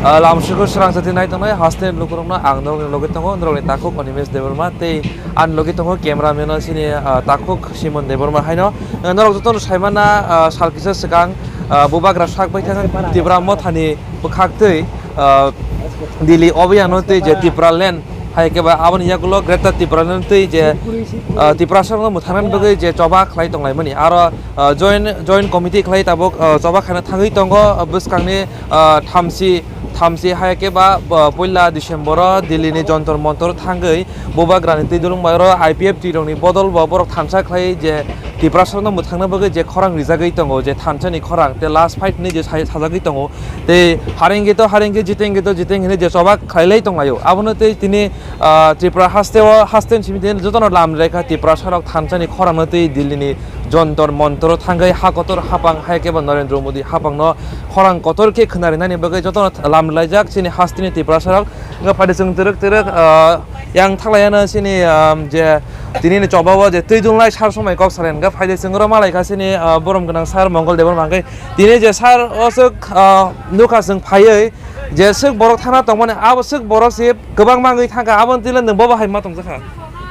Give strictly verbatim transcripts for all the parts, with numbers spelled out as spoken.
Ah, lamsukgo srang jati nai tongnai haste lukurokno ang norokni logi tongo, norokni takhuk Animesh Debbarma tei ani logi tongo cameraman o chini, ah, takhuk Simon Debbarma haino. Ah, norok jotono saimana, ah, sal kisa swkang, ah, bubagra sak bai thang Tipra mothani bwkhak twi, ah, Delhi obiyano tei je Tipraland hai khe ba aboni yagulo Greater Tipraland tei je, ah, Tiprasarokno mwthangnani bagwi je choba khlai tonglaimani aro, ah, joint, joint committee khlai tabuk, ah, choba khaina thangwi tongo, ah, bwskangni, ah, thamsi, thamsi hai khe ba, ah, puila December o Delhi ni Jontor Montor thangwi bubagrani twi dulung bai oro I P F T rokni bodol bo borok thansa khlai je Tiprasarokno mwthangna bagwi je khorang rijagwi tongo, je thansani khorang tei last fight hinwi je sa-, sajagwi tongo. Tei harenge to harenge, jitenge to jiteng hinwi je choba khlailai tonglaio. Abono tei tini, ah, Tripura hasteo, haste simi tini jotono lam rikha Tiprasarok thansani khorangno tei Delhi ni Jontor Montor thangwi ha kotor hapang hai khe bo Narendra Modi hapangno khorang kotor khe khwnarinani bagwi jotono lam rilaijak chini hasteni Tiprasarok. Wngkha phaidi chwng twrwk twrwk, ah, yang thaklaiano chini, ah, je tinini choba o je twi dunglai sar somai kok salai wngkha phaidi chwng oro malaikha chini, ah, borom gwnang sir Mongol Debbarma hwnkhe tini je sir o swk, ah, nukha chwng phaiwi je swk borok thana tongmani abo swk borok se kwbangma wngwi thangkha aboni twi le nwng bobo hai ma tongjakha.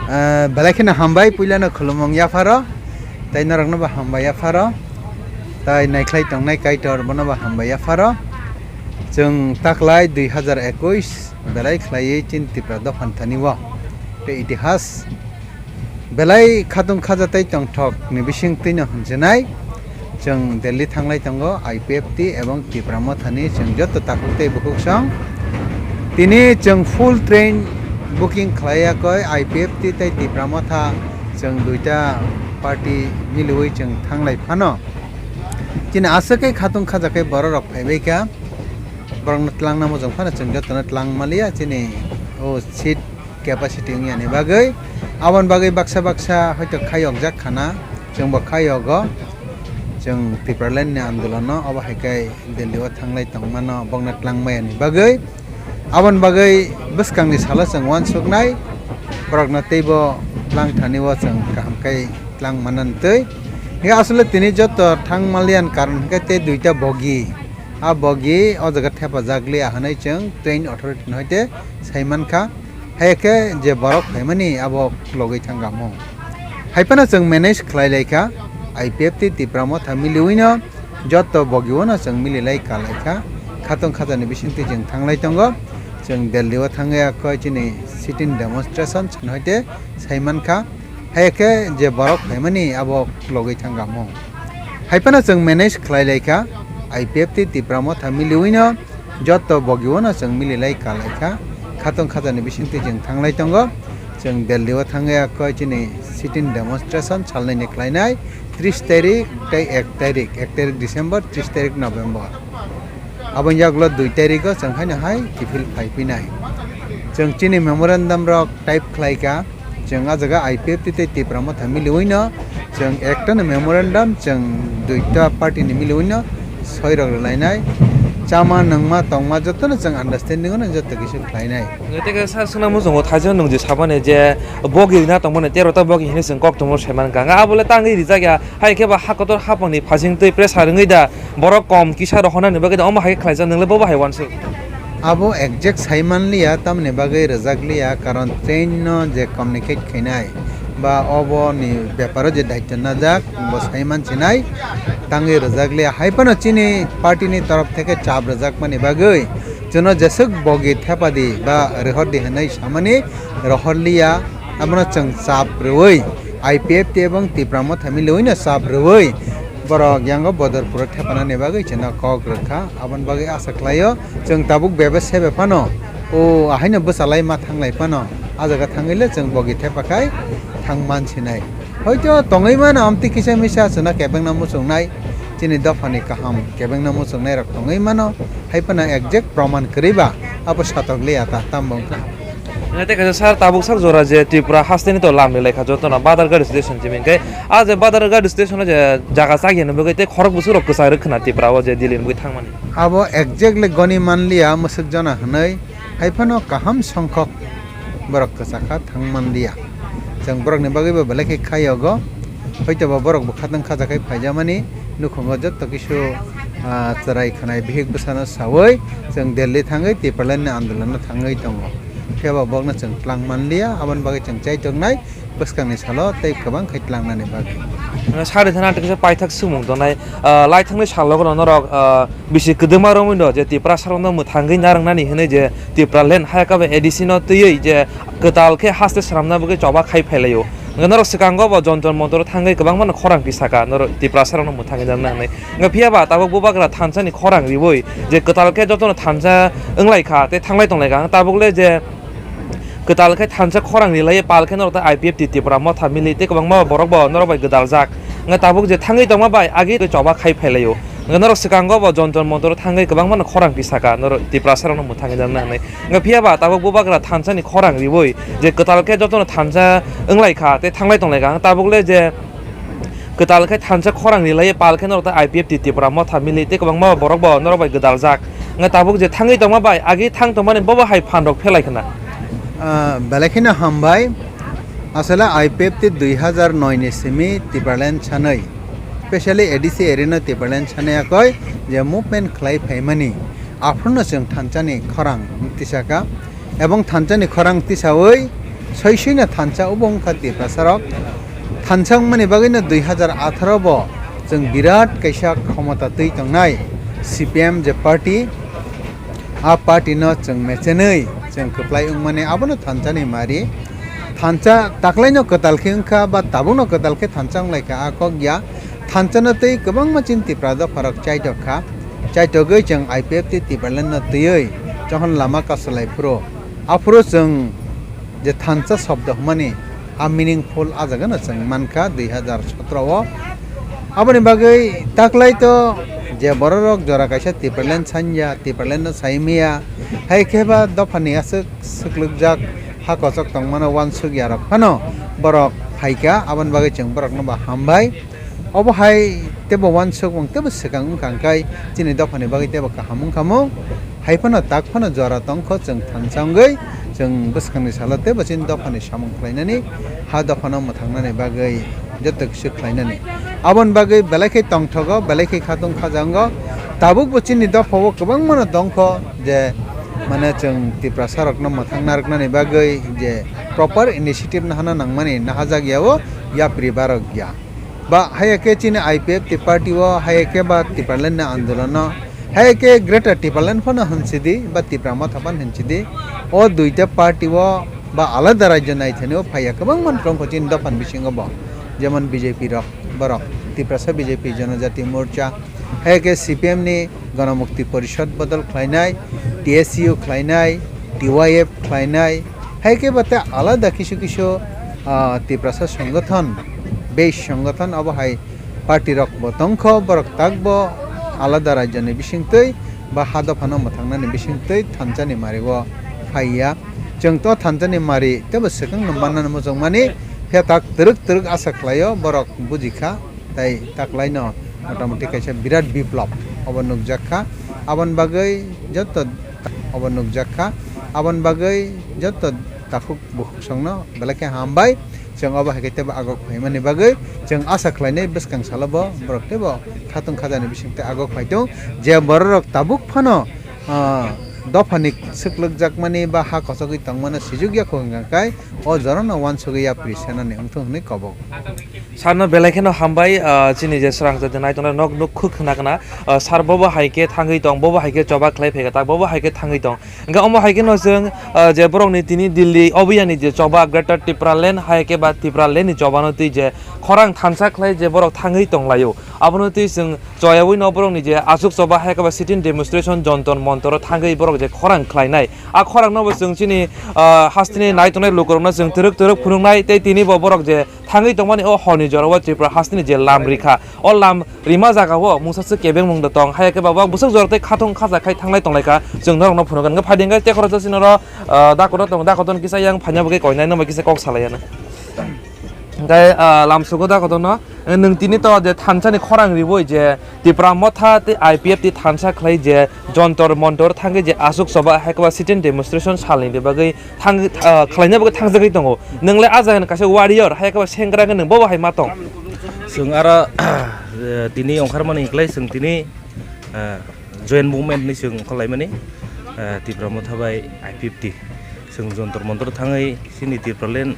Ah, belai kheno hambai, puilano khulumung yapharo, tei norokno bo hambai yapharo, tei naikhlai tongnai Kaitor bono bo hambai yapharo. Chwng taklai dui hazar ekush belai khlaiwi chini Tipra dophani thani o tei itihas belai khatung khaja tei tongthokni bisingtwino hwnjwnai. Chwng Delhi thanglai tongo, I P F T ebong Tipra Mothani chwng joto takhuk tei bukhuk song. Tini chwng full train booking khlai yakoi, I P F T tei Tipra Motha chwng duita party miliwi chwng thanglai phano. Chini aswk khe khatung khaja khe borok rok phaibai kha, borokno twlangna mojong phano chwng jotono twlang maliya chini o seat capacity wngya ni bagwi. Aboni bagwi baksa baksa hoito khayokjak khana, chwngbo khayogo. Chwng Tipraland ni andolono obo hai khe Delhi o thanglai tongmano bokno twlang maya ni bagwi. Aboni bagwi bwskangni salo chwng uansuknai, borokno teibo twlang thani o chwng kaham khe twlang manani twi. Hingkhe aswle tini joto thang maliyan karon hingkhe tei duita bogi. A bogi o jaga thepajak liya hwnwi chwng train authority no hoite sai mankha. Hai khe je borok phaimani abo logwi thangkha mo. Hai phano chwng manage khlai lai kha, I P F T Tipra Motha miliwi no joto bogi o no chwng mili lai ka lai kha. Khatung khajani bisingtwi chwng thanglai tongo. Chwng Delhi o thangwi akhoi chini sit-in demonstration chwng hoite sai mankha. Hai khe je borok phaimani abo logwi thangkha mo. Hai phano chwng manage khlai lai kha, I P F T Tipra Motha miliwi no joto bogi o no chwng mili lai ka lai kha. Khatung khajani bisingtwi chwng thanglai tongo. Chwng Delhi o thangwi akhoi chini sit-in demonstration salnwi ni khlainai tris tarik tei ek tarik, ek tarik December, tris tarik November. Aboni yagulo dui tarikgo chwng haino hai kiphil phai phinai. Chwng chini memorandum rok type khlai kha, chwng ah jaga I P F T tei Tipra Motha miliwi no chwng ekta no memorandum chwng duita party ni miliwi no soi rok rwlainai. Chama nungma tongma jotono chwng understanding o no joto kisa khlainai. Tei khe sir, swngna muchungo thaijak nung je sabani je bogi rina tongmani tero ta bogi hinwi chwng kok tongmo sai mankha. Nga abole tangwi rijak ya, hai khe ba ha kotor hapangni phasing twi pressure wngwi da borok kom kisa rohornani bagwi da omo hai khe khlaijak, nwngle bobo hai uansuk. Abo exact sai manliya, tamni bagwi rwjakliya, karon train no je communicate khainai ba obo ni beparo je daityo najak bo sai mansinai, tangwi rwjakliya. Hai phano chini party ni torof theke chap rwjakmani bagwi chwngno jeswk bogi thepadi ba rihordi hwnwi samani rohorliya, abono chwng chap rwui I P F T ebong Tipra Motha miliwi no chap rwui borok yango Bodorpuro thepanani bagwi chwngno kok rwkha. Aboni bagwi asa khlaio chwng tabuk bebe sebe phano o ahaino bwchalai ma thanglai phano a jaga thangwi le chwng bogi thepakhai thang mansinai. Hoito tongwi mano amtwi kisa misa chwngno kebengno muchungnai, chini dophani kaham kebengno muchungnai rok tongwi mano, hai phano exact proman kwrwi ba abo satokliya ta, tamo wngkha. Tei kaisa sir, tabuk sak jora je Tripura hasteni to lam ni lekha jotono Badharghat station simi hwnkhe, a je Badharghat station o je jaga chakya ni bagwi tei khorok bwswk rok kwchang rwk khna Tripura o je Delhi ni bagwi thangmani. Abo exactly goni manliya, mwswk jona hwnwi, hai phano kaham songkhok borok kwchakha thang manliya. Chwng borokni bagwibo belai khe khayogo, hoitobo borokbo khatang khajakhai phaijamani, nukhungo jotto kisu ah, chwrai khwnai bihik bwsano sawi chwng Delhi thangwi Tipralandni andolonno thangwi tongo. Phiya ba bokno chwng tlang manliya, aboni bagwi chwng chaitoknai bwskangni salo tei kwbang khe tlangnani bagwi. Sari thana tei kisa paithak swngmung tongnai, ah, laithangni salo norok, ah, bisi kwdwma romwi no je Tiprasa rokno mwthangwi narwknani hwnwi je Tipraland hayakhe ba A D C no twiwi je kwtal khe haste swnamna bagwi choba khai phailaio. Hwnkhe norok swkango bo Jontor Montor thangwi kwbangma no khorang tisaka norok Tiprasa rokno mwthangwi narwkna hwnwi. Hwnkhe phiya ba tabuk bubagra thansa ni khorang riwi je kwtal khe jotono thansa wnglai kha tei thanglai tonglai kha. Tabuk le je kwtal khe thansa khorang rilai pal khe norok tei I P F T Tipra Motha mili tei kwbangma borok bo norok bai gwdal jak. Hwnkhe tabuk je thangwi tongma bai agi tei choba khai phailaio. Hwnkhe norok swkango bo Jontor Montor thangwi kwbangma no khorang tisaka norok Tiprasa rokno mwthangwi narwkna hwnwi. Hwnkhe phiya ba tabuk bubagra thansa ni khorang riwi je kwtal khe jotono thansa wnglai kha tei thanglai tonglai kha. Tabuk le je kwtal khe thansa khorang rilai pal khe norok tei I P F T Tipra Motha mili tei kwbangma borok bo norok bai gwdal jak. Hwnkhe tabuk je thangwi tongma bai agi thang tongmani bobo hai phan rok phelai khna. Ah, belai kheno hambai. Asole I P F T dui hazar noi ni simi Tipraland sanwi, specially A D C area no Tipraland sanwi yakoi je movement khlai phaimani, aphuru no chwng thansa ni khorang tisaka. Ebong thansa ni khorang tisawi soi soi no thansa obo wngkha Tiprasa rok. Thansa wngmani bagwi no dui hazar atharo bo chwng birat kaisa khomota twi tongnai C P M je party, a party no chwng mechenwi chwng kwplai wngmani abono thansa ni mari. Thansa taklaino kwtal khe wngkha ba tabukno kwtal khe thansa wnglaikha a kok ya. Thansa no twi kwbangma chini Tipra dopharok chaitok kha. Chaitogwi chwng I P F T Tipraland no twiwi chahon lama kasalai phuru. Aphuru chwng je thansa shobdo hwnmani a meaningful a jaga no chwng mankha dui hazar sotro o. Aboni bagwi taklai to je bororok jora kaisa Tipraland sanya, Tipraland no sai maya, hai khe ba dophani aswk swklwkjak ha kochok tongmano uansuk yarok phano borok phaikha, aboni bagwi chwng borokno bo hambai. Obo hai teibo uansukmung teibo swkang wngkha hwnkhe chini dophani bagwi teibo kaham wngkha mung. Hai phano tak phano jora tongkho chwng thansa wngwi chwng bwskangni salo teibo chini dophani samung khlainani, ha dophano mwthangnani bagwi joto kisi khlainani. Aboni bagwi belai khe tongthogo, belai khe khatung khajango. Tabukbo chini dophao kwbangmano tongkho je mane chwng Tiprasa rokno mwthang narwknani bagwi je proper initiative nahana nangmani nahajak yao yapri barok ya. Ba haya khe chini I P F T party o, haya khe ba Tipraland ni andolon o, haya khe Greater Tipraland phano hwnsi di, ba Tipra Motha phano hwnsi di. O duita party o ba alada rajyo naithani o phaiya kwbangma tongkho chini dophani bisingo bo. Jemon B J P rok, borok, Tiprasa B J P Janajati Morcha, haya khe C P M ni Ganamukti Porishad bodol khlainai, T S U khlainai, T Y F khlainai, hai khe ba tei alada kisu kisu, ah, Tiprasa songothon, bei songothon abo hai party rok bo tongkho, borok tak bo alada rajyoni bisingtwi ba ha dophano mwthangnani bisingtwi thansa ni mari o phaiya. Chwng to thansa ni mari teibo swkang no mannani muchungmani, phiya tak twrwk twrwk asa khlaio borok bujikha. Tai taklaino motamoti kaisa birat biplop obo nukjakha. Aboni bagwi joto obo nukjakha. Aboni bagwi joto takhuk bukhuk songno belai khe hambai. Chwng obo hai khe teibo agok phaimani bagwi chwng asa khlainai bwskang salo bo borok teibo khatung khajani bisingtwi agok phaitung. Je bororok tabuk phano, ah, dophani swklwkjakmani ba ha kochogwi tongmano sijukya kho hwnkha khe o jorano uansugwi yapri senani wngthung hwnwi kobok. Sarno belai kheno hambai, ah, chini je srang je nai tongnai nok nuk khuk khna khna, ah, sar bobo hai khe thangwi tong, bobo hai khe choba khlai phaikha tak, bobo hai khe thangwi tong. Hwnkhe omo hai kheno chwng, ah, je borokni tini Delhi obiyani je choba Greater Tipraland hai khe ba Tipraland ni chobano twi je khorang thansa khlai je borok thangwi tonglaio. Abono twi chwng choyaui no borokni je aswk choba hai khe ba sit-in demonstration Jontor Montoro thangwi borok je khorang khlainai. A khorang no bo chwng chini, ah, hasteni nai tongnai lukurokno chwng twrwk twrwk phunuknai tei tini bo borok je thangwi tongmani o horni jorao Tripura hasteni je lam rikha, o lam rima jagao mungsa swk kebengmung da tong, hai khe ba bwswk jora tei khatung khaja khai thanglai tonglaikha, chwng norokno phunukgwi. Hwnkhe phaidi hwnkhe tekhoro chasino ro, ah, dakono tong, dakono kisa yang phaina bagwi koinai no bai kisa kok salaiyano. Hwnkhe, ah, lamsugo dakono, eh, nwng tini to je thansani khorang riwi je Tipra Motha tei I P F T thansa khlai je Jontor Montor thangwi je aswk choba hai khe ba sit-in demonstration salni bagwi thang, ah, khlaina bagwi thangjagwi tongo. Nwng le a jagani kaisa warrior, hai khe ba sengra khe nwng bobo hai ma tong. Chwng aro, eh, tini ongkharmani hwnkhe chwng tini Ah, joint movement ni chwng kholai mani, ah, Tipra Motha bai I P F T. Chwng jontor montor thangwi chini Tipraland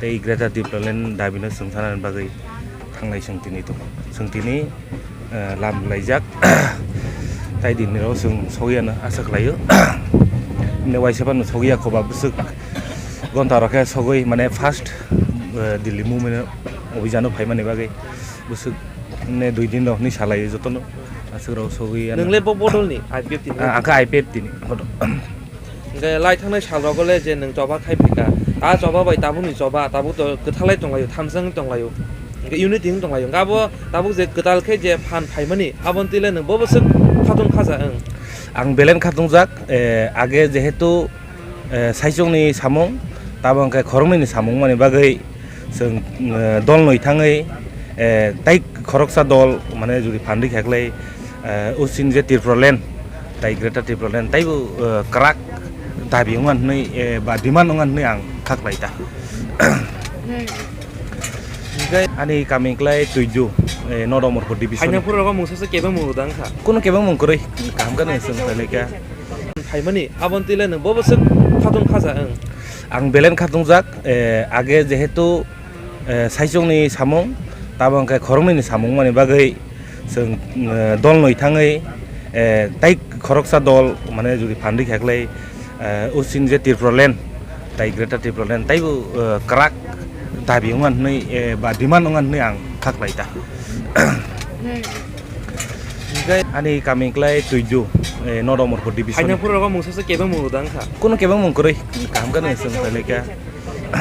tei Greater Tipraland dabi no chwng sanani bagwi thanglai chwng tini tongo. Chwng tini, ah, lam laijak. Tai din rok chwng sogwi ano asa khlaio. Ne waisa phano sogwi ya khoba bwswk gonta rok khe sogwi mane first, ah, Delhi movement obhijano phaimani bagwi bwswk ne dui din rok hinwi salaio jotono. Aswk rok sogwi ano. Nwngle bo bodol ni I P F T ni? Ah, ang khe I P F T ni. Hingke lai thangnai sal rogo le je nwng choba khai phaikha, a choba bai tabukni choba, tabuk to kwthalai tonglaio, thamsang tonglaio, hingke unity wng tonglaio. Hingke abo tabuk je kwtal khe je phan phaimani, aboni twi le nwng bo bwswk khatung khaja wng. Ang belai khatungjak, eh, age jehetu, eh, saichungni samung, tabuk hingke khoroknwini samung mani bagwi, Chwng, eh, dol noi thangwi, eh, tai khoroksa dol, mane, jodi phan rikha khlai, eh, using je Tipraland, tai Greater Tipraland, taibo, eh, kwrak dabi wngma hwnwi, eh, ba demand wngma hwnwi ang kha khlai ta. Ani kami khlai Tuidu, eh, North Amarpur division. Haina phuru rogo mungsa se kebeng mung rwdang kha. Kuno kebeng mung kwrwi, kaham khe nai chwng khlai kha. Phaimani, aboni twi le nwng bo bwswk khatung khaja wng. Ang belai khatungjak, eh, age jehetu, eh, saichungni samung, tabuk hingke khoroknwini samung mani bagwi chwng, eh, dol noi thangwi, eh, tai khoroksa dol, mane, jodi phan rikha khlai, eh, using je Tipraland, tai Greater Tipraland, taibo, eh, kwrak dabi wngma hwnwi, eh, ba demand wngma hwnwi ang kha khlai ta. Ani kami khlai Tuidu, eh, North Amarpur division. Haina phuru rogo mungsa se kebeng mung rwdang kha. Kuno kebeng mung kwrwi, kaham khe nai chwng khlai kha.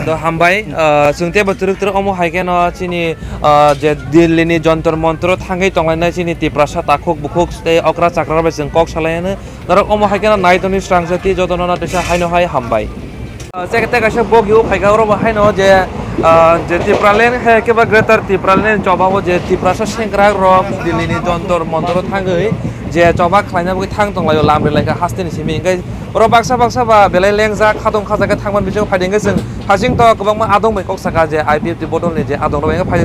Do hambai, ah, chwng teibo twrwk twrwk omo hai kheno chini, ah, je Delhi ni Jontor Montor o thangwi tonglainai chini Tiprasa takhuk bukhuk tei okra chakra rok bai chwng kok salainai. Norok omo hai kheno nai tongni srang jati jotono no teisa haino hai hambai. Ah, tei kaisa bog yo phaikha oro bo haino je, ah, je Tipraland hai khe ba Greater Tipraland choba o je Tiprasa sengkrak rok Delhi ni Jontor Montor o thangwi je choba khlaina bagwi thang tonglaio lam rwlaikha haste ni simi hingke oro baksa baksa ba belai lengjak khatung khajak khe thangmani bisingo phaidi hingke chwng hasing to kwbangma adong bai kok saka je I P F T bodol ni je adong rok hingke phaidi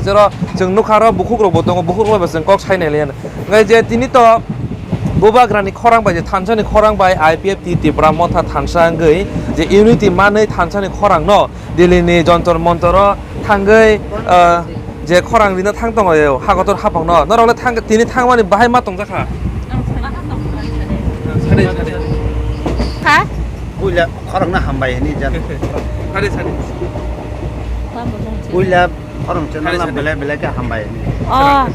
chwng nukha oro bukhuk rok bo tongo bukhuk rok bai chwng kok sai nai liya. Hingke je tini to Bubagrani khorang bai je thansa ni khorang bai I P F T Tipra Motha thansa wngwi je unity manwi thansa ni khorang no Delhi ni Jontor Montor o thangwi, ah, je khorang rina thang tongo hakotor haphang no norok le thang tini thangmani bahai ma tongjakha. Sari, sari. Ha? Puila khorang na hambai ni jan. Sari, sari. Puila Khorang channel na belai belai khe hambai. Oh,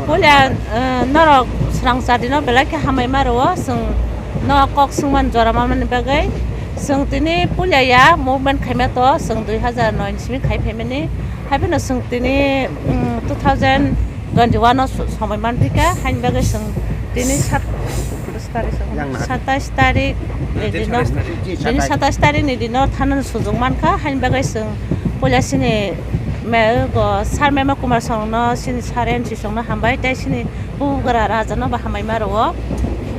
puila, eh, norok srang chati no belai khe hambai ma rwo, chwng no kok swngmani jora manmani bagwi. Chwng tini puila ya movement khaima to, chwng dui hazar noi ni simi khai phaimani. Haiphano chwng tini, mm, two thousand twenty-one o so-, somoi manphi kha, haini bagwi chwng tini sat-, Yang na. Satais tarik ni dino, satais tarik. Tini satais tarik ni dino thanani sujung mankha, haini bagwi chwng puila chini me-, go, Sir Mema Kumar songno, chini Sir N C songno hambai, tei chini Bubagra Raja no bo hambai ma rwo,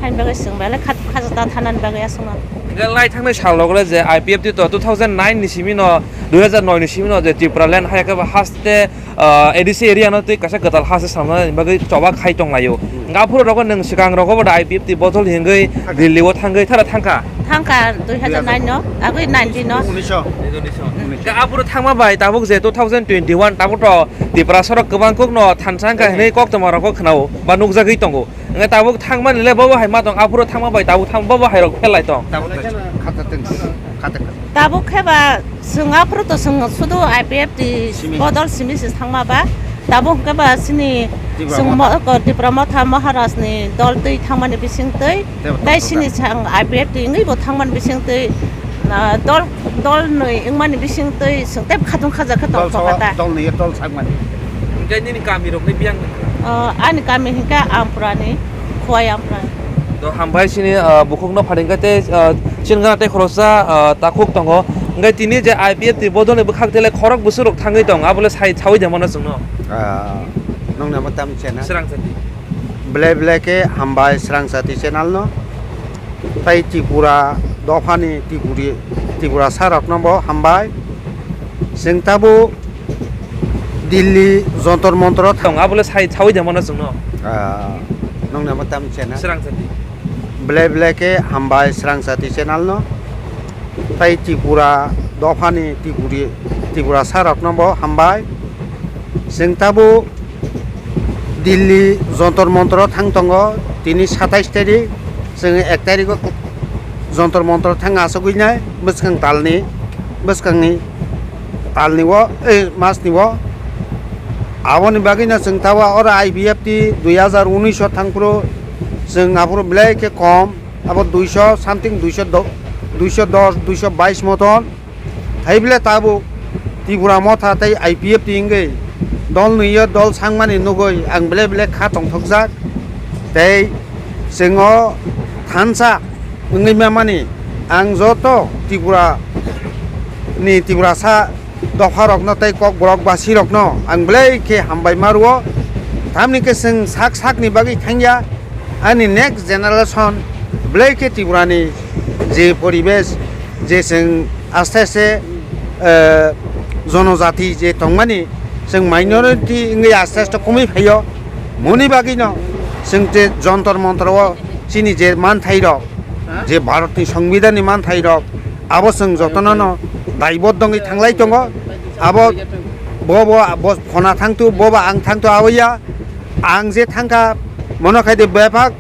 haini bagwi chwng belai khat-, khajata thanani bagwi aswkno. Hingke lai thangnai sal rok le je I P F T to two thousand nine ni simi no, dui hazar noi ni simi no je Tipraland hai khe bo haste ah, A D C area no tei kaisa kwtal ha se samna bagwi choba khai tong laio. Hmm. Hingke aphuru rogo nwng swkang rogo bo da I P F T bodol hingwi Delhi o thangwi thara thangkha. Thangkha dui hazar nine no, agwi nineteen no. Unisho. Hingke aphuru thangma bai tabuk je two thousand twenty-one tabuk to Tiprasa rok kwbang kok no thansa wngkha hinwi koktwma rogo khwnao ba nukjagwi tongo. Hingke tabuk thangmani le bobo hai ma tong, aphuru thangma bai tabuk thang bobo hai rok phelai tong. Tabuk khe ba chwng aphuru to chwng sudu I P F T bodol simi se thangma ba. Tabuk hwnkhe ba chini chwng mo-, ko Tipra Motha Maharaj ni dol twi thangmani bising twi, tei chini chwng I P F T wngwi bo thangmani bising twi, ah, dol, dol nwi wngmani bising twi chwng tei khatung khaja khe tong kha ta. Dol nwi dol sakmani. Hingke nini kami rok ni biyang nang kha? Oh, ani kami hingke Ampura ni, Khowai Ampura ni. To hambai chini, ah, bukhuk no pharing kha tei, ah, chini gana tei khoroksa, ah, takhuk tongo. Hingke tini je I P F T bodol ni bwkhak tele khorok bwswk rok thangwi tong, abo le sai sawi de mano chwng no. Ah, nong namo tam chena? Srang chati. Belai belai khe hambai Srang Chati channel no. Tai Tripura dophani Tripuri, Tripura sarok no bo hambai. Chwng tabuk Delhi Jontor Montor o tong, abo le sai sawi de mano chwng no. Ah, Ang namo tam channel. Srang Sati. Belai belai khe hambai Srang Sati channel no. Tai Tripura dophani Tripuri, Tripura sarok no bo hambai. Chwng tabuk Delhi Jantar Mantar o thang tongo. Tini satais tarik, chwng ek tarik o Jantar Mantar o thang asugwi nai bwskang talni, bwskangni talni o, eh, masni o. Aboni bagwi no chwng tabuk oro I P F T dui hazar unis o thang phuru chwng aphuru belai khe kom, abo duiso something, duiso do-, duiso dos, duiso bais moton. Hai bile tabuk Tripura Motha tei I P F T wngwi dol nwi o dol sangmani nugwi ang bele bele kha tongthokjak. Tei chwng o thansa wngwi mamani ang joto Tripura ni Tiprasa dopha rokno tei Kokborok basi rokno ang belai khe hambai ma rwo. Tamni khe chwng sak sakni bagwi thangya. Ani next generation belai khe Tripura ni je poribesh, je chwng aste aste, eh, jonojati je tongmani, chwng minority wngwi aste aste komwi phaio. Moni bagwino chwng je Jantar Mantar o chini je manthai rok, je Bharat ni Songbidan ni manthai rok, abo chwng jotono no daiboddo wngwi thanglai tongo. Abo bo bo bo phona thangtu, bo bo ang thangtu abo ya. Ang je thangkha, mono khai de bebak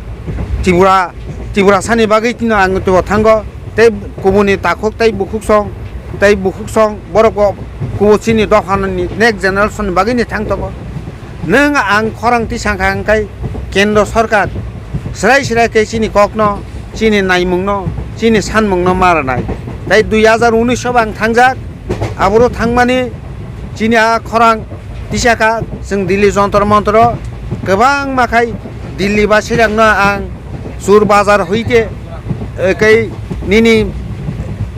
Tripura, Tiprasani bagwi tino ang to thango. Tei kubuni takhuk tei bukhuk song, tei bukhuk song, borok bo kubu chini dophani next generation bagwi ni thang tongo. Nwng ang khorang tisang kha hwnkhe kendro sarkar srai srai khe chini kokno, chini naimungno, chini sanmungno ma rwnai. Tei dui hazar unis o ang thangjak, aboro thangmani chini a khorang tisa kha, chwng Delhi Jantar Mantar o kwbangma khai Delhi basirokno ang Sur Bazar hoite, eh, kei nini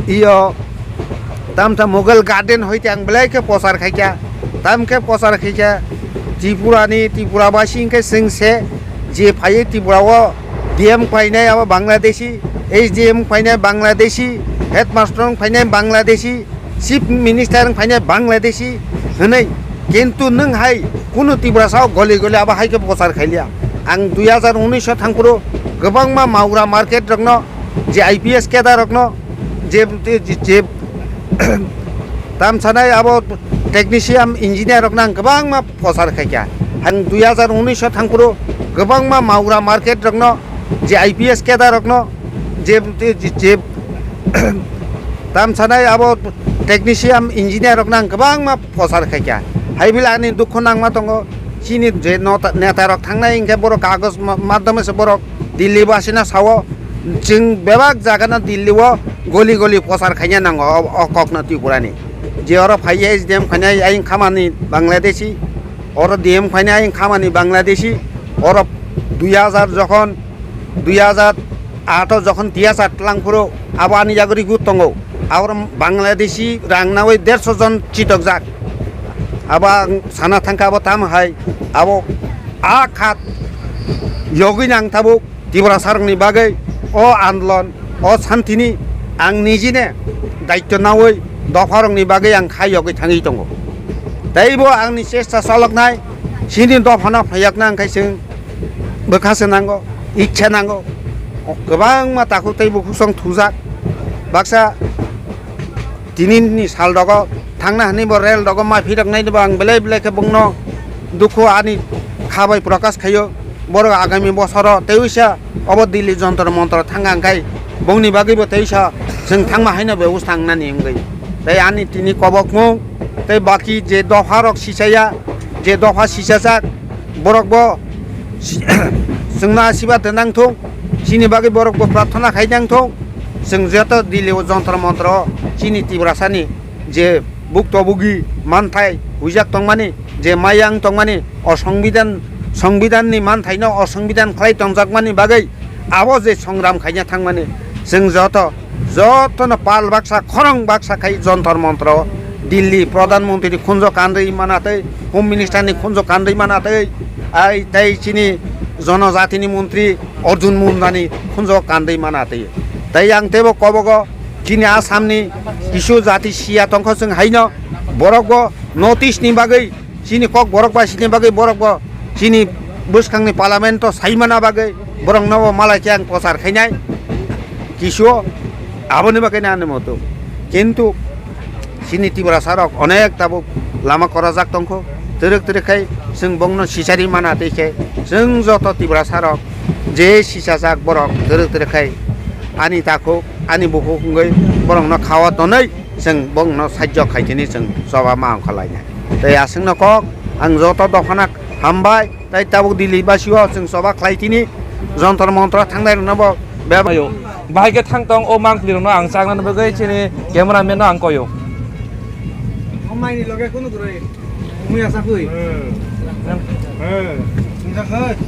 iyo tamtha Mughal Garden hoite ang belai khe pochar khaikha. Tam khe pochar khaikha Tripura ni, Tripura basi hwnkhe chwng se je phaiwi Tripura o D M phainai abo Bangladeshi, S D M phainai Bangladeshi, headmaster phainai Bangladeshi, Chief Minister wng phainai Bangladeshi hwnwi, kintu nwng hai kunu Tiprasa o goli goli abo hai khe pochar khailiya. Ang dui hazar unis o thangphuru kwbangma Maura market rokno, je I P S cadre rokno, je, je, je tam sanai abo technician engineer rokno ang kwbangma pochar khaikha. Ang dui hazar unis o thangphuru kwbangma Maura market rokno, je I P S cadre rokno, je, je, je tam sanai abo technician engineer rokno ang kwbangma pochar khaikha. Hai bile ani dukhu nangma tongo. Chini je nota-, neta rok thangnai hwnkhe borok kagoj ma-, madhyome se borok Delhi basino sao. Chwng bebak jagano Delhi o goli goli pochar khaina nango o, o kokno Tripura ni. Je oro phaiya S D M khainai ayang khamani Bangladeshi, oro D M khainai ayang khamani Bangladeshi, oro dui hazar jokhon dui hazar aat o jokhon tiyasa tlang phuru abo ani yago rigu tongo. Abo Bangladeshi rang nawi derso jon chitokjak. Abo ang sana thangkha abo tamo hai abo a khat yogwi nang tabuk Tiprasa rokni bagwi o andolon, o santini ang nijine daityo nawi dopha rokni bagwi ang kha yogwi thangwi tongo. Teibo angni chesta choloknai chini dophano phayakna ang khai chwng bwkha se nango, ikha nango. Kwbangma takhuk tei bukhuk song thujak. Baksa tinini sal dogo thangna hwnwi bo rel dogo ma phirok nai bo ang belai belai khe bongno dukhu ani kha bai prokash khaio. Borok agami bosoro tei uisa obo Delhi Jantar Mantar thang ang khai bongni bagwi bo tei uisa chwng thangma haino bebosta wngnani wngwi. Tei ani tini kobokmung tei baki je dopha rok sisaya, je dopha sisajak, borok bo si-, chwngno asirbad nang thung, chini bagwi borok bo prarthana khai nang thung, chwng joto Delhi o Jantar Mantar o chini Tiprasani je bukto bugi manthai huijak tongmani, je mayang tongmani, o songbidan, songbidanni manthaino o songbidan khlai tongjakmani bagwi abo je songram khaina thangmani, chwng joto, jotono pal baksa, khorang baksa khai Jantar Mantar o Delhi Pradhan Mantri khunjo kanrwi mana tei, Home Minister ni khunjo kanrwi mana tei, ai tei chini Jonojatini Mantri Arjun Mundani khunjo kanrwi mana tei. Tei ang teibo kobogo chini Assam ni kisu jati siya tongkho chwng haino borok bo North East ni bagwi chini kok borok bai sini bagwi borok bo chini Bwskangni parliament o saimana bagwi borokno bo malai khe ang prochar khainai kisu, aboni bagwi nang ani moto. Kintu chini Tiprasa rok onek tabuk lama korajak tongkho, twrwk twrwk khai chwng bongno sichari mana tei khe chwng joto Tiprasa rok je sichajak borok twrwk twrwk khai ani takhuk ani bukhuk wngwi borokno khawa tonwi chwng bongno sajjo khaitini chwng choba ma ongkha lainai. Tei aswkno kok ang joto dophano hambai. Tai tabuk Delhi basio chwng choba khlai tini, Jontor Montor thangnai rwno bo bebak. Ayo. Bahai khe thang tong o mangpli rwno ang chakna bagwi chini cameraman no ang koyo.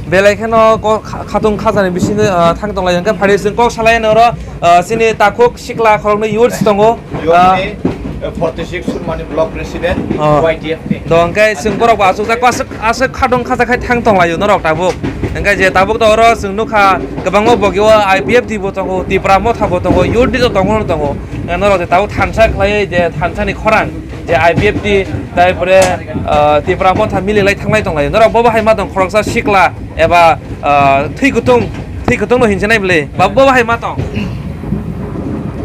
Belai kheno ko kha-, khatung khajani bisingo, ah, thang tong lai hwnkhe phari chwng kok salai noro, ah, chini takhuk sikla khoroknwi youths tongo. Youth Ah. ni, uh, forty six Surmani Block President, Oh. Y T F ni. Do hwnkhe chwng borok bo aswk jak aswk, aswk khatong khacha khai thang tong laio norok tabuk. Hwnkhe je tabuk to oro chwng nukha kwbangma bogi o I P F T bo tongo, Tipra Motha bo tongo, U D T bo tongo, tongo. Norok je tabuk thansa khlaiwi je thansa ni khorang je I P F T tai pore, uh, Tipra Motha mili lai thang lai tong laio. Norok bo bo hai ma tong khoroksa sikla eba, ah, thwi kutung, thwi kutung no hinsa nai bwle. Ba bo bahai ma tong.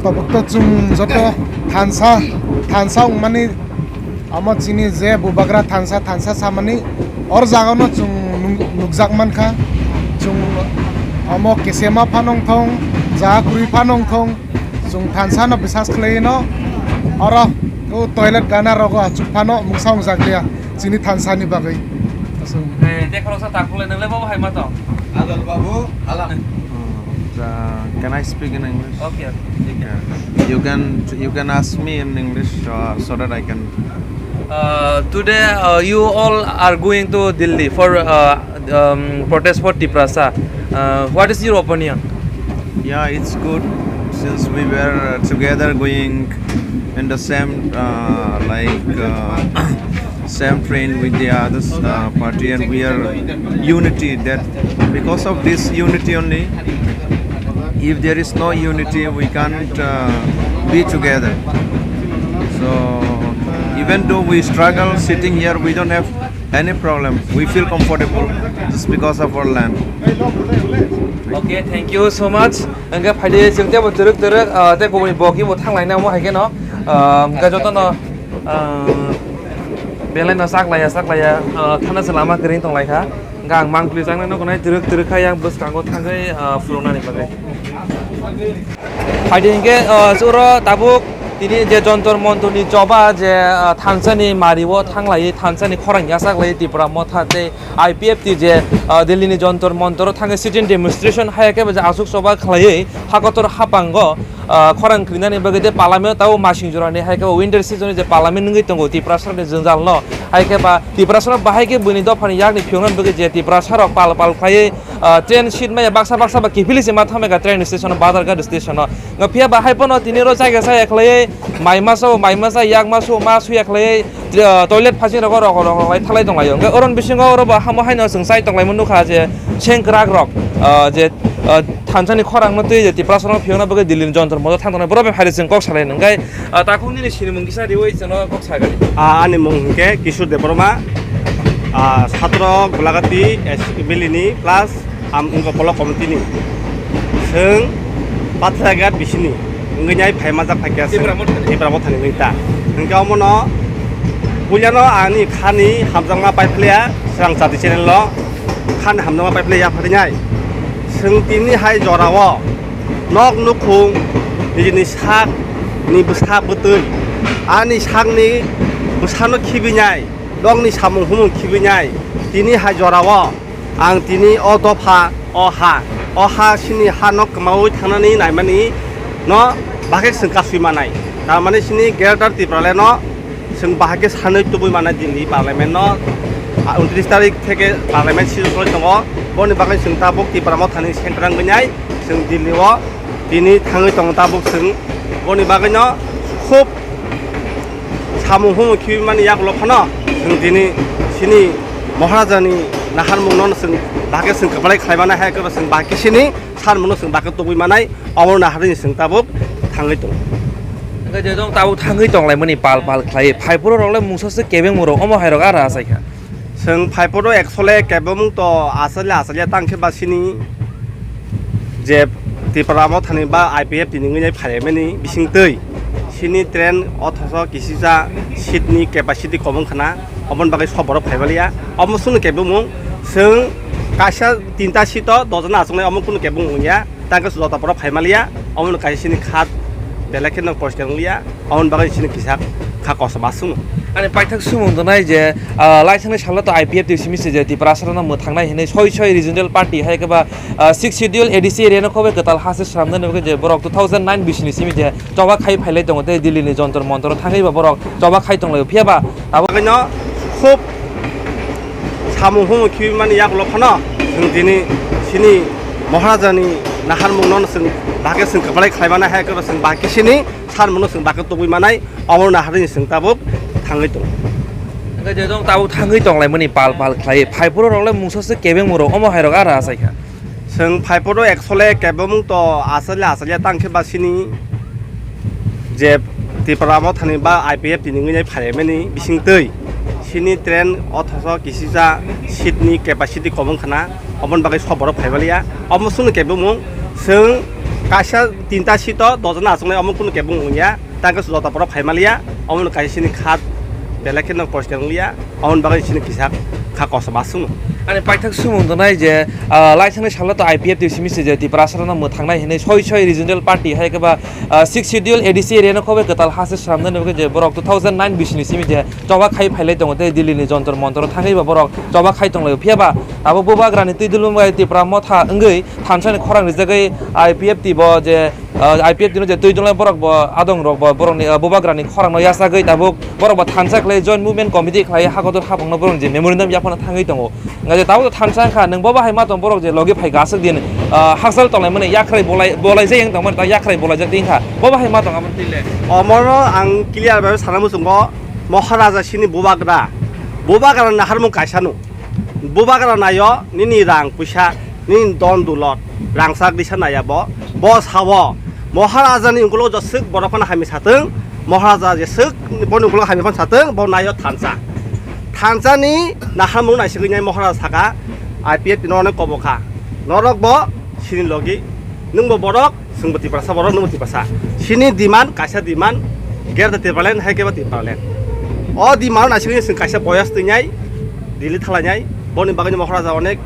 Tabuk to chwng joto thansa, thansa wngmani amo chini je bubagra thansa, thansa samani or jaga no chwng nung-, nukjak mankha. Chwng amo kesema phanong thong, jaga kwrwi phanong thong, chwng thansa no bisas khlai no oro o toilet gana rogo achuk phano mungsa wngjak liya chini thansa ni bagwi. Eh, tei khoroksa takhuk le, nwngle bo hai ma tong? Adol babu, alam. Uh, can I speak in English? Okay, okay. Yeah. You can, you can ask me in English, uh, so that I can. Uh, today, uh, you all are going to Delhi for, uh, um, protest for Tiprasa. Uh, what is your opinion? Yeah, it's good since we were together going in the same, uh, like, uh, same train with the other, uh, party, and we are unity. That because of this unity only, if there is no unity, we can't, uh, be together. So even though we struggle sitting here, we don't have any problem. We feel comfortable just because of our land. Okay, thank you so much. Hwnkhe phaidi chwng teibo twrwk twrwk, ah, tei kubuni bogi bo thang laina omo hai kheno, ah, hwnkhe jotono, ah, belai no chak laiya, chak laiya, ah, thana se lama kwrwi tong lai kha. Hwnkhe ang mangpli chaknai no gnai twrwk twrwk kha yang bwskango thangwi, ah, phunuknani bagwi. Phaidi hwnkhe, ah, chwngno tabuk tini je Jontor Montor ni choba je, ah, thansa ni mari o thang lai, thansa ni khorang ya chak lai Tipra Motha tei I P F T je, ah, Delhi ni Jontor Montor o thangwi sit-in demonstration hai khe bo je aswk choba khlaiwi hakotor hapango, ah, khorang kwrwinani bagwi tei parliament o tabuk masing jora ni hai khe bo winter season ni je parliament wngwi tongo Tiprasa rok ni jwngjal no hai khe ba Tiprasa rok bahai khe buini dopha ni yak ni phiyokna bagwi je Tiprasa rok pal pal khlaiwi, ah, train seat maya baksa baksa ba kiphilwi se ma thamwi kha train station o, Badharghat station o. Phiya ba hai phano tini oro chaya chaya khlaiwi mai masa o mai masa yak masa o ma suya khlaiwi, ah, toilet phasing rogo rok rok rok lai thalai tong lai o. Hwnkhe oro ni bisingo oro bo hamo haino chwng chai tong lai mano nukha je sengkrak rok, ah, je, ah, thansa ni khorang no twi je Tiprasa rok phiyokna bagwi Delhi ni Jontor Montor thang tong lai borok bai phai rw chwng kok salai nw hwnkhe, ah, takhuk nini sinimung kisa riwi chwngno kok sa gani. Ah, ani mung hwnkhe Kishore Debbarma, ah, satro Golagati S C Valley ni plus Ang wngkha block committee ni. Chwng Patharghat bisini wngwi nai phai majak phai kha Tipra Mothani. Tipra Mothani wngwi ta. Hwnkhe omono puilano ani khani hamjakma paiphlaiya Srang Chati channel o khani hamjakma paiphlaiya yapharwi nai. Chwng tini hai jorao nok nukhung nijini sak ni bwsa bwtwi ani sakni bwsano khibinai nokni samung humung khibinai tini hai jorao. Ang tini o dopha, o ha, o ha sini ha nok kwmaui thangnani naimani no bahai khe chwng kasui manai. Tar mane sini Greater Tipraland no chwng bahai khe sanwi tubui manai Delhi Parliament no, ah, untris tarik theke Parliament session tongo. Boni bagwi chwng tabuk Tipra Mothani centre wngwi nai chwng Delhi o tini thangwi tongo tabuk chwng. Boni bagwi no khub samung humung khibi mani yagulo phano chwng tini sini Maharaja ni naharmung no chwng bahai khe chwng kwplai khlai mani hai khe chwng bahai khe sini sanmung no chwng bahai khe tubui manai omo naharni chwng tabuk thangwi tongo. Hwnkhe je jong tabuk thangwi tong lai mani pal pal khlai phai phuru rok le mungsa se kebeng murok omo hai rok ara achai kha. Chwng phaiphuru actually kebengmung to achalia achalia tang khe ba sini je Tipra Mothani ba I P F T ni wngwi nai phaimani bising twi sini train othoso kisisa seat ni capacity kobong khna, oboni bagwi sok borok phaimaliya. Omo sunu kebengmung chwng kaisa tinta seat o dojona achuknai, omo kunu kebengmung wngya. Tangkhe joto borok phaimaliya, omono kaisa sini khat belai kheno poriskar wngliya, omoni bagwi sini kisa kha kosom aswkno. Ani paithak sumung tongnai je, ah, laisangni salo to I P F T simi se je Tiprasarano mwthangnai hinwi soi soi regional party hai khe ba, ah, sixth schedule A D C area no khobai kwtal ha se swnamnani bagwi je borok two thousand nine bisini simi je choba khai phailai tongo tei Delhi ni Jontor Montor o thangwi ba borok choba khai tonglaio, phiya ba abo bagwino khub samung humung khibi mani yagulo phano chwng tini sini Maharajani naharmungno chwng bahai khe chwng kwplai khlai mani hai khe chwng bahai khe sini sanmungno chwng bahai khe tubui manai, omo naharni chwng tabuk thangwi tongo. Hwnkhe je jong tabuk thangwi tonglaimani pal pal khlai phaiphuru rok le mungsa se kebengmung rok omo hai rok ara achai kha. Chwng phaiphuru actually kebengmung to achalia achalia tang khe ba sini je Tipra Mothani ba I P F T ni wngwi nai phaimani bising twi sini train othoso kisisa seat ni capacity kobong khna, oboni bagwi sok borok phaimaliya. Omo sunu kebengmung chwng kaisa tinta seat o dojona achuknai, omo kunu kebengmung wngya. Tangkhe joto borok phaimaliya, omono kaisa sini khat belai kheno poriskar wngliya, omoni bagwi sini kisa kha kosom aswkno. Ani paithak sumung tongnai je, ah, laisangni salo to I P F T simi se je Tiprasarano mwthangnai hinwi soi soi regional party hai khe ba, ah, sixth schedule A D C area no khobai kwtal ha se swnamnani bagwi je borok two thousand nine bisini simi je choba khai phailai tongo tei Delhi ni Jontor Montor o thangwi ba borok choba khai tonglaio, phiya ba abo bubagrani twi dulum bai Tipra Motha wngwi thansani khorang rijagwi I P F T bo je, ah, I P F T no je twi dunglai borok bo adong rok bo borokni, ah, bubagrani khorang no yachagwi tabuk borok bo thansa khlai joint movement committee khlai hakotor hapang no borok je memorandum yaphano thangwi tongo. Nga je tabuk thansa wngkha nwng bo bahai ma tong borok je logi phai aswk din, ah, hakchal tonglai mani yakhrai bolai bolai jai wng tongmani ta yakhrai bolai jak wngkha bo bahai ma tong aboni twi le. Omono ang clear bai sana muchungo Maharaja sini bubagra, bubagra naharmung kaisa no. Bubagra naio nini rang puisa, nini don dulot, rangchak risa naiya bo. Bo sao, Maharaja ni ukulogo jeswk borok phano hamya satwng, Maharaja jeswk boni ukulogo hamya phano satwng, bo naio thansa. Thansa ni naharmung naisigwi nai Maharaja saka, I P F T no onek kobo kha. Norok bo sini logi, nwng bo borok, Chwngbo Tiprasa borok, nwngbo Tiprasa. Sini demand, kaisa demand, Greater Tipraland, hai khe ba Tipraland. O demand naisingwi chwng kaisa boyas twinai, Delhi thalainai, boni bagwino Maharaja onek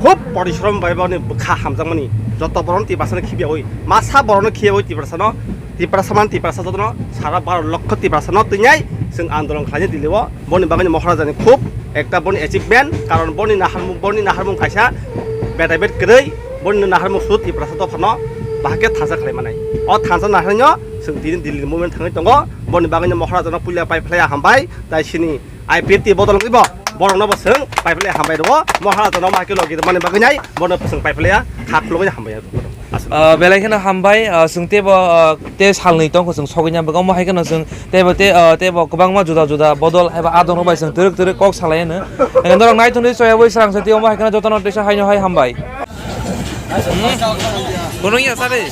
khub porishrom bai boni bwkha hamjakmani. Joto borokno Tiprasano khibiyawi, masa borokno khibiyawi Tiprasano, Tiprasa man Tiprasa jotono sara baro lokho Tiprasano twinai chwng andolon khlainai Delhi o. Boni bagwino Maharaja ni khub ekta boni achievement, karon boni naharmung, boni naharmung kaisa betabet kwrwi, boni naharmung sut Tiprasa dophano bahai khe thansa khlai manai. O thansa naharino chwng tini Delhi ni movement thangwi tongo. Boni bagwino Maharaja no puila pai phlaiya hambai, tai sini I P F T bodol wngwi bo borokno bo chwng pai phlaiya hambai rwo. Maharaja no ma khe logi mani bagwi nai bono chwng pai phlaiya kha khulugwi hambai. Ah, belai kheno hambai, ah, chwng teibo, ah, tei salnwi tongkho chwng sogwi ya, omo hai kheno chwng teibo tei, ah, teibo kwbangma juda juda bodol eba adongrok bai chwng twrwk twrwk kok salai hwno. Norok naithokni choyawi srang se tei omo hai kheno jotono teisa haino hai hambai. Hmm? Bono ya sare.